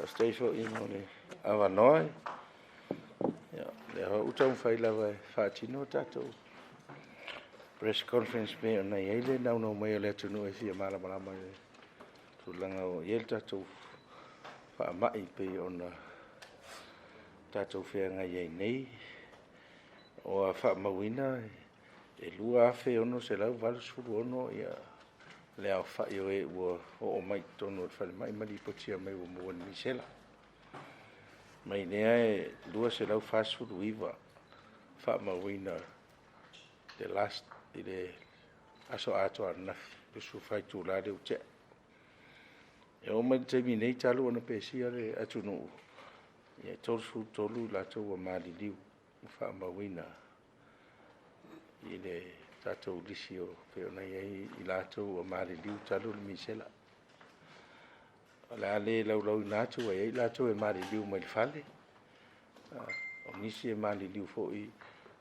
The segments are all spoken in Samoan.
Faafetai foi mo le avanoa. Ia, o lea ua taumafai lava e faatino ia tatou Press Conference e pei ona i ai le naunau mai o le atunuu e fia malamalama i le tulaga ua i ai le tatou faamai e pei ona o tatou feagai ai nei. Ua faamauina e 2,686 ia le aofai o e ua oo mai i totonu o le falemai ma lipotia mai ua maua i le misela. Mai lea e 249 faamauina the last i le aso atoa ananafi 24 itula lea ua tea. E oo mai i le taimi nei talu ona pesia le atunuu, e 33 i latou ua maliliu ua faamauina i le tatou lisi e pei ona i ai i latou ua maliliu talu le misela. O le a le laulauina atu, e i ai latou e maliliu mai le fale, o nisi e maliliu foi e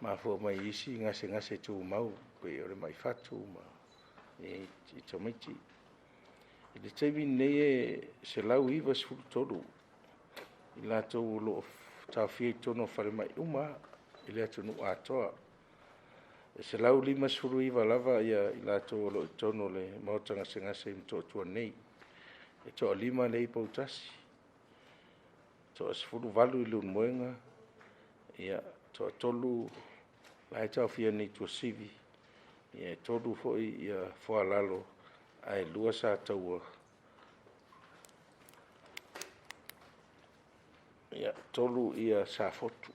mafua mai i isi gasegase tumau e pei o le mai fatu i tamaiti. I le taimi lenei e 193 i latou o lo o taofia i totonu o falemai uma lava i le atunuu atoa. E 159 lava i latou o lo o i totonu o le maota gasegase i Motootua nei. E toa-5 lea e i Poutasi, e toa-18 i Leulumoega, toa-3 la e taofia nei i Tuasivi, e 3 foi Foalalo ae 2 Sataua, 3 Safotu.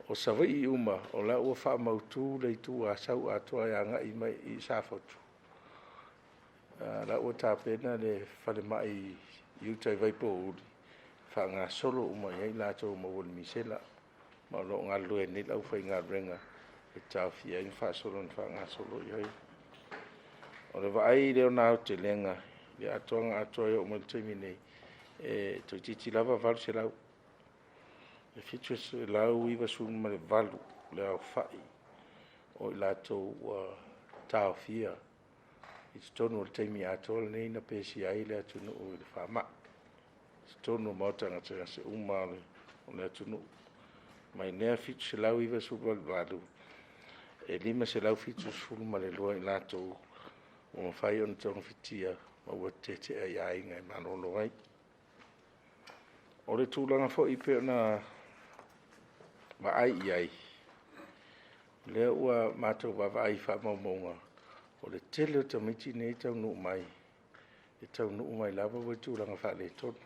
O Savaii uma, o la ua faamautu le Itu Asau atoa e agai mai i Safotu, o la ua tapena le falemai i uta i Vaipouli, e faagasolo uma i ai latou ua maua i le misela. Ma o lo o galulue ai nei le aufaigaluega e taofia ai ma faasolo ina faagasolo i ai. O le vaai i lona aotelega i le atoaga atoa e oo mai i le taimi lenei, e toeitiiti lava 800. E 798 le aofai o i latou ua taofia i totonu o le taimi atoa lenei na pesia ai le atunuu i le faamai, i totonu o maota gasegase uma lava o le atunuu. Mai lea 798, e 572 i latou ua mafai ona togafitia ma ua tetea i aiga e malolo ai. O le tulaga foi e pei ona vaai i ai, o lea ua matou vaavaai i faamaumauga, o le tele o tamaiti nei e taunuu mai, e taunuu mai lava ua i tulaga faaletonu.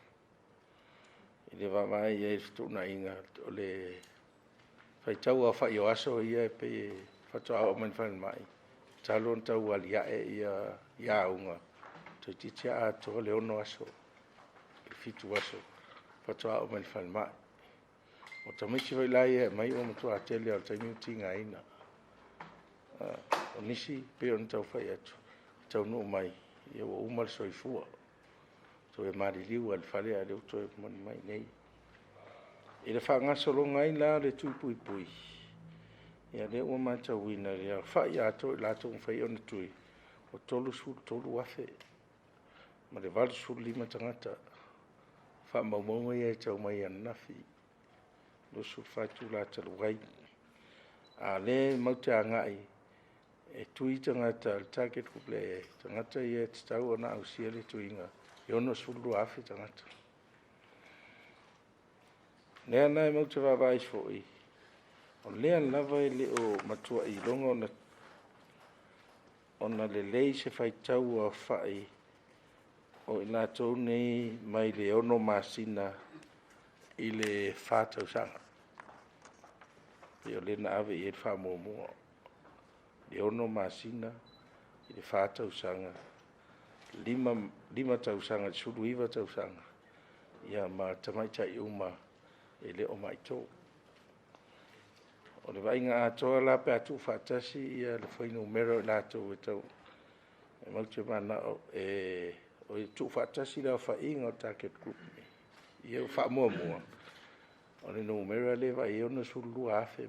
I le vaavaai i ai i fetuunaiga, o le faitau aofai o aso ia e pei faatoa oo mai i le falemai, talu ona tau aliae auga, toeitiiti lava atoa le 6 aso i le 7 aso faatoa oo mai i le falemai. O tamaiti foi la ia e aumai o le matua tele lava o taimi ua tigaina. O nisi e pei ona tau fai atu, e taunuu mai ua uma le soifua, toe maliliu lava i le fale ae o lea ua toe momoli mai i inei. I le faagasologa ai la o le tui puipui, ia o lea ua matauina i le aofai atoa o i latou ua mafai ona tui, ua 33,085 tagata. O faamaumauga ia e tau mai ananafi, 24 itula talu ai. A o lea e matou te agai e tui tagata, o le target tagata ia e tatau ona ausia le tuiga, e 62,000 tagata. O lea la matou te vaavaai foi, o lea lava e le o matuai iloga ona lelei se faitau aofai o i latou nei mai le 6 masina i le 4 tausaga. E pei o lea na ave i ai le faamuamua, e 6 masina i le 4 tausaga, 5 tausaga i le 19 tausaga, ia ma tamaitai uma e le o mataitu. O le vaaiga atoa la pe a tuufaatasi le fuainumera o i latou matou te mananao e tuufaatasi le aofaiga o target group ia faamuamua, o le numera lea e vaai ai e 62,000+.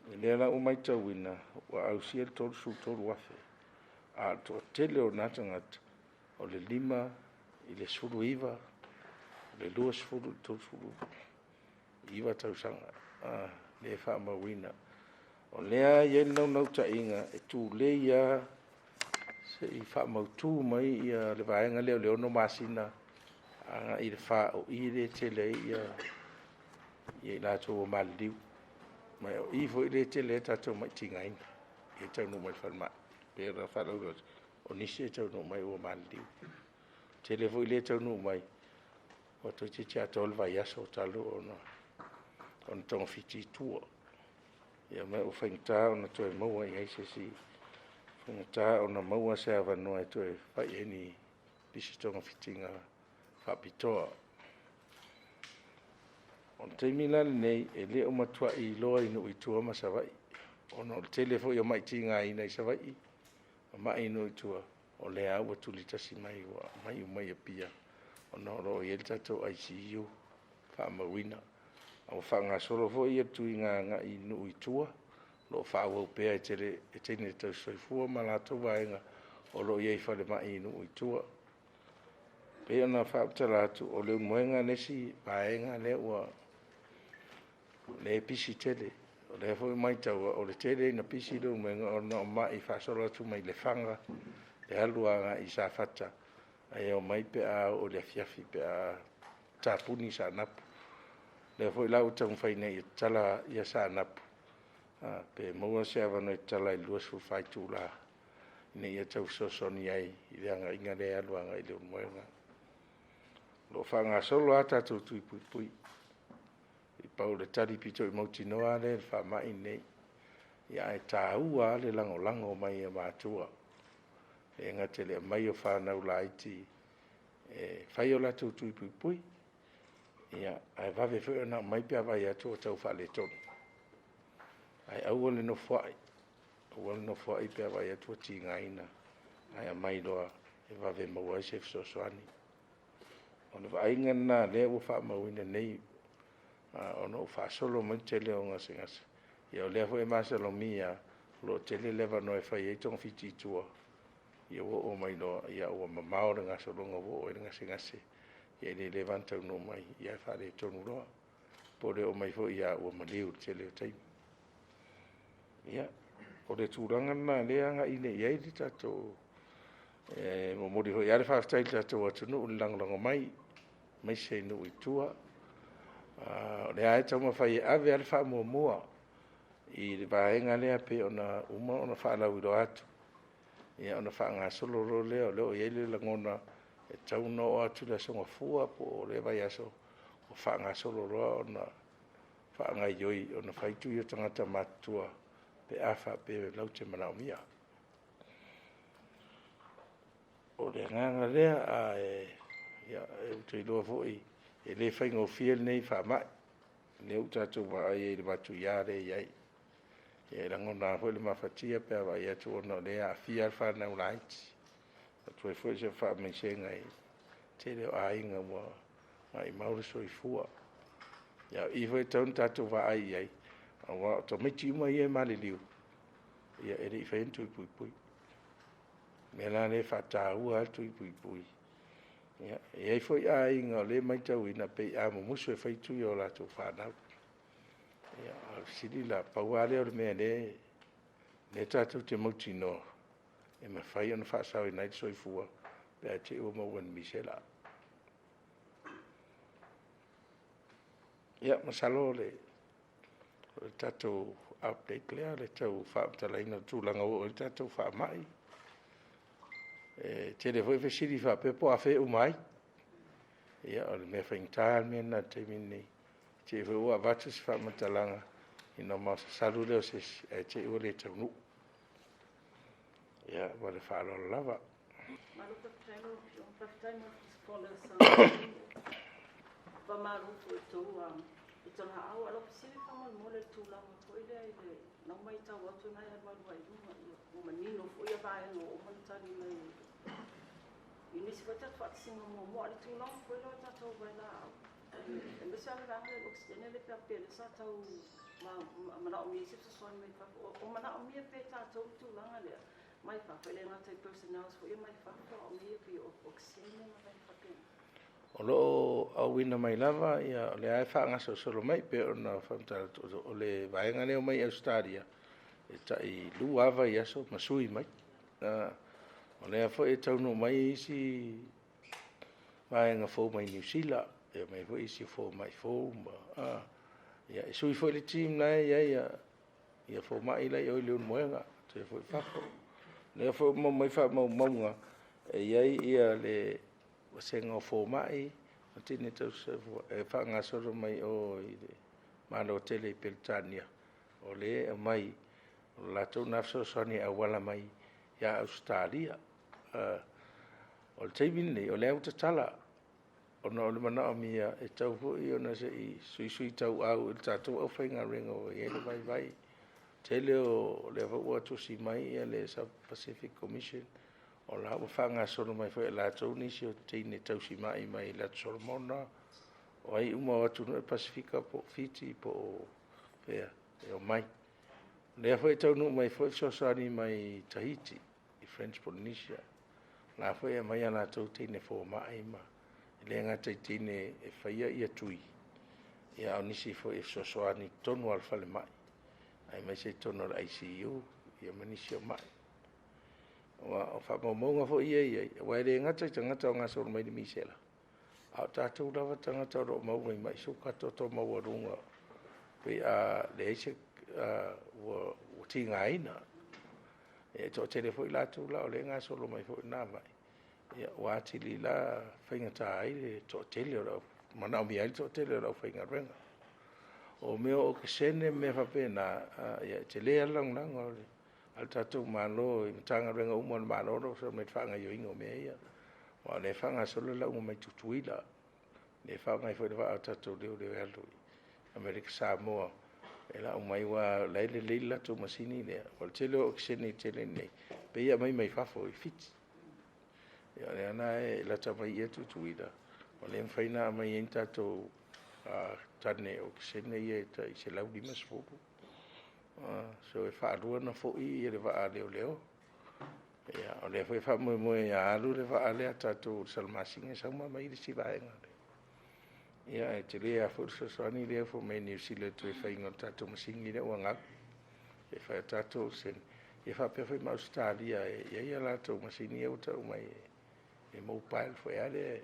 O lea la ua matauina, ua ausia le 33,000, a o le toatele o na tagata, o le i le 19, le 20 i le 39 tausaga lea e faamauina. O lea e i ai le naunautaiga, e tulei lava se i faamautu mai le vaega lea o le 6 masina agai i le 4, o i lea e toatele ai i latou ua maliliu. Ma o i foi lea e tele ai tatou mai tigaina lea e taunuu mai i le falemai. E pei ona faalauiloa atu, o nisi e taunuu mai ua maliliu. E tele foi lea e taunuu mai, ua toeitiiti atoa le vaiaso talu ona togafiti i tua. Ia ma ua faigata ona toe maua i ai se isi, faigata ona maua se avanoa e toe fai i ai nisi togafitiga faapitoa. O le taimi la lenei, e le o matuai iloa i nuu i tua ma Savaii, ona o le tele foi o mai tigaina i Savaii ma mai i nuu i tua, o lea lava ua tulitasi mai ua aumai uma i Apia, ona o lo o i ai le tatou ICU faamauina. A ua faagasolo foi le tuiga agai i nuu i tua, o lo o faaauau pea e teine tausisoifua ma latou vaega o lo o i ai i falemai i nuu i tua. E pei ona faamatala atu, o Leulumoega le isi vaega lea e pisi tele. O lea foi e matauina, ua tele ina pisi Leulumoega ona o mai faasolo atu mai Lefaga, e alu agai i Safata, ae omai pe a oo i le afiafi pe a tapuni Saanapu. O lea foi la ua taumafai nei e tatala Saanapu, pe maua se avanoa e tatala ai i le 24 itula ina ia tau fesoasoani ai i le agaiga lea e alu i Leulumoega. O lo o faagasolo lava tatou tui puipui, pau o le tali aupito mautinoa lea i le faamai lenei, ae taua lava le lagolago mai a matua, e le gata i le aumai o fanau laiti e fai o latou tui puipui, ae vave foi ona aumai pe a vaai atu ua tau faaletonu. Ae aua le nofoai, aua le nofoai pe a vaai atu ua tigaina, ae aumai loa e vave maua ai se fesoasoani. O le vaaiga lena o lea ua faamauina nei, ona ua faasolo mai le tele o gasegase. Ia o lea foi e masalomia lava, o lo o tele le avanoa e fai ai togafiti i tua, ia ua oo mai loa ua mamao le gasologa ua oo i ai le gasegase, e le leva ona taunuu mai ae faaletonu loa. Po o le oo mai foi lava ua maliu i le tele o taimi. Ia, o le tulaga lena o lea e agai nei i ai le tatou… E momoli foi lava le faafetai i le tatou atunuu i le lagolago mai, aemaise i nuu i tua. O lea lava e taumafai e ave lava le faamuamua i le vaega lea pei ona uma ona faalauiloa atu, ia ona faagasolo loa lea. O lea ua i ai le lagona, e tatau ona oo atu i le Aso Gafua po o lea vaiaso ua faagasolo loa ona faagaoioi ona fai tui o tagata matutua pe a faapea latou te manaomia. O le agaga lea, ae ou te iloa foi e le faigofie lenei faamai, o lea ua tatou vaai i ai i le matuia lea e i ai. E lagona lava foi le mafatia pe a vaai atu ona o lea e aafia lava fanau laiti. E avatu ai foi se faamaisega i le tele o aiga ua maumau le soifua. A o i foi e tatau ona tatou vaai i ai, aua o tamaiti uma ia e maliliu, e le i faia ni tui puipui. O le mea la lea e faataua ai le tui puipui. E i ai foi aiga o lea e matauina pei a mumusu e fai tui o latou fanau. A o le fesili la, pau lava lea o le mea o lea tatou te mautinoa e mafai ona faasaoina ai le soifua pe a te i ua maua i le misela. Ia, masalo o le tatou update lea o le tau faamatalaina o le tulaga ua oo i ai le tatou faamai. E tele foi fesili faapea po o afea e uma ai. Ia, o le mea faigata lava le mea lena i le taimi lenei, i te i foi ua avatu se faamatalaga ona masalu lea o se isi ae te i ua le taunuu. Ia, ma le faaaloalo lava. Faamalo Mai fafo, e le gata i personnels foi ia mai fafo, a o mea ia pei o okesene ma mea faapena. O lo o auina mai lava, ia, o lea e faagasolosolo mai pei ona faamatala atu, o le vaega lea e omai Ausetalia, e tai 2 lava vaiaso ma sui mai. O lea foi e taunuu mai isi vaega fou mai Niu Sila, e omai foi isi fomai fou. Ia, e sui foi le team la e i ai fomai la e i o i Leulumoega toe foi i fafo. O lea foi ua maua mai faamaumauga, e i ai le vasega o fomai ma teine tausisoifua e faagasolo mai o i le Malo tele i Peretania, o lea e aumai, o le latou lena fesoasoani e auala mai ia Ausetalia. O le taimi lenei, o lea ua tatala, ona o le manaomia, e tatau foi ona se i suisui tauau i le tatou aufaigaluega ua i ai le vaivai. Tele o lea foi ua tusi mai le South Pacific Commission, o la ua faagasolo mai foi e latou nisi o teine tausimai mai le Atu Solomona, o ai uma o atunuu o le Pasefika po o Fiti po o fea e omai. O lea foi e taunuu mai foi fesoasoani mai Tahiti i French Polynesia, o la foi e aumai a latou teine fomai, e le gata i teine e faia tui, a o nisi foi e fesoasoani i totonu lava o le falemai, aemaise i totonu o le ICU ma nisi o mai. Aua o faamaumauga foi ia e i ai, aua e le gata i tagata o gasolo mai i le misela, a o tatou lava tagata o lo o maua i mai suka toto maualuga, pei a leai se ua tigaina. E toatele foi latou la o lea e gasolo mai foi i lena mai, ua atili la faigata ai le toatele o le manaomia ai le toatele o le aufaigaluega. O mea o okesene ma mea faapena, ia e tele lava le lagolago a le tatou Malo i Matagaluega uma a le Malo o lo o feso mai i le faagaoioiga o mea ia. Aua o lea e faagasolo le lauga mai Tutuila, lea e faaaoga ai foi le vaa a tatou leoleo e alu i Amerika Samoa e lau mai aua o la e lelei le latou masini lea. O le tele o okesene i le tele nei, e pei e aumai mai fafo i Fiti. Ia o lea la e lata mai Tutuila, o lea e mafai ona aumai ai ni tatou tane okesene ia e tai 150. So, e faalua ona foi le vaa a leoleo. Ia, o lea foi e faamoemoe ia alu le vaa lea a tatou i le Salamasina sau ma aumai le isi vaega. Ia ae tele lava foi le fesoasoani lea e ofo mai e Niu Sila i le toe faiga o le tatou masini lea ua gau e fai ai tatou okesene, ia faapea foi ma Ausetalia e i ai a latou masini ia ua tau mai e mobile foi lea e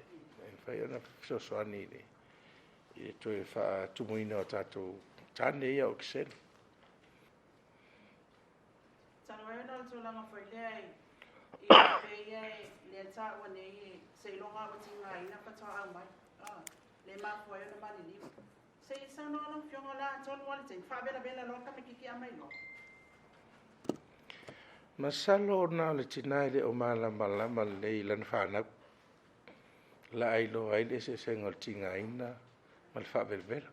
mafai ona fesoasoani i le toe faatumuina o tatou tane ia okesene. Talu ai ona o le tulaga foi lea i mea ia lea e taua nei, seiloga lava ua tigaina faatoa aumai, lea e mafua ai ona maliliu. Se i saunoa lau Afioga, o le a tonu lava le taimi faavelavela loa le tamaitiiti aumai loa? Masalo na o le tina e le o malamalama lelei i lana fanau, la a iloa ai le eseesega o le tigaina ma le faavelavela.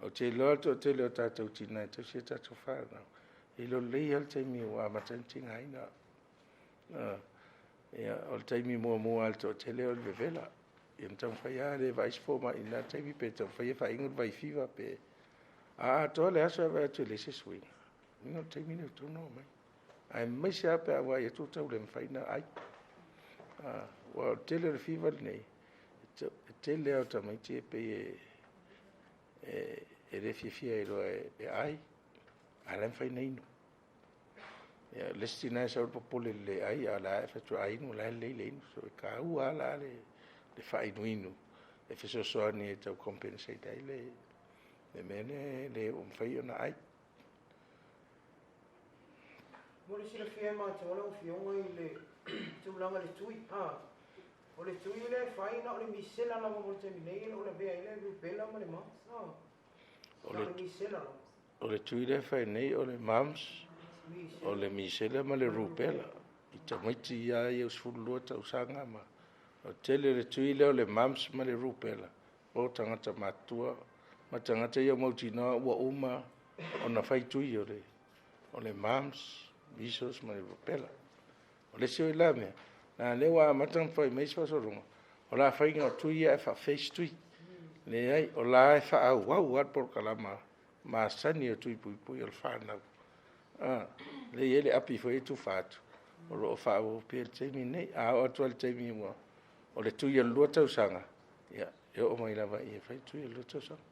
Ou te iloa le toatele o tatou tina e tausi a tatou fanau, e iloa lelei lava le taimi ua amata ai ona tigaina. Ia, o le taimi muamua lava i le toatele o le vevela. Ia ona taumafai lava lea e vaai se fomai i lena taimi pe taumafai e faainu le vaifiva pe... A atoa le aso ae vaai atu e leai se suiga, lona uiga o le taimi lea ua tatau ona omai. Aemaise lava pe a vaai atu ua tau le mafai ona ai. Aua o le tele o le fiva lenei, e tele lava o tamaiti e pei e le fiafia loa e ai, a o la e mafai ona inu. Ia o le isi tina e sau le popole i le le ai, a o la e fai atu a inu o la e lelei le inu. So, e taua lava la le faainuinu e fesoasoani e tau compensate ai le mea lea e le o mafai ona ai. Mo le silafia e matou lau Afioga i le tulaga i le tui, o le tui lea e fai na o le misela lava mo le taimi nei, e le o lavea ai le rubella ma le mumps? Na o le misela lava. O le tui lea e fai nei o le mumps, o le misela ma le rubella i tamaiti lava ia 12 tausaga ma... O le tele o le tui lea o le mumps ma le rubella, o tagata matutua ma tagata ia ua mautinoa ua uma ona fai tui o le mumps, measles ma le rubella. O le isi foi la mea, leaga o lea ua amata ona fai mai se faasologa, o le a fai o tui ia ae faa-phase tui. Leai, o la e faaauau lava le polokalama masani o tui puipui o le fanau. Lea e i ai le api foi lea e tufa atu, o lo o faaauau pea i le taimi lenei. A oo atu lava i le taimi o le tui o le 2 tausaga, ia e oo mai lava i i e fai tui o le 2 tausaga.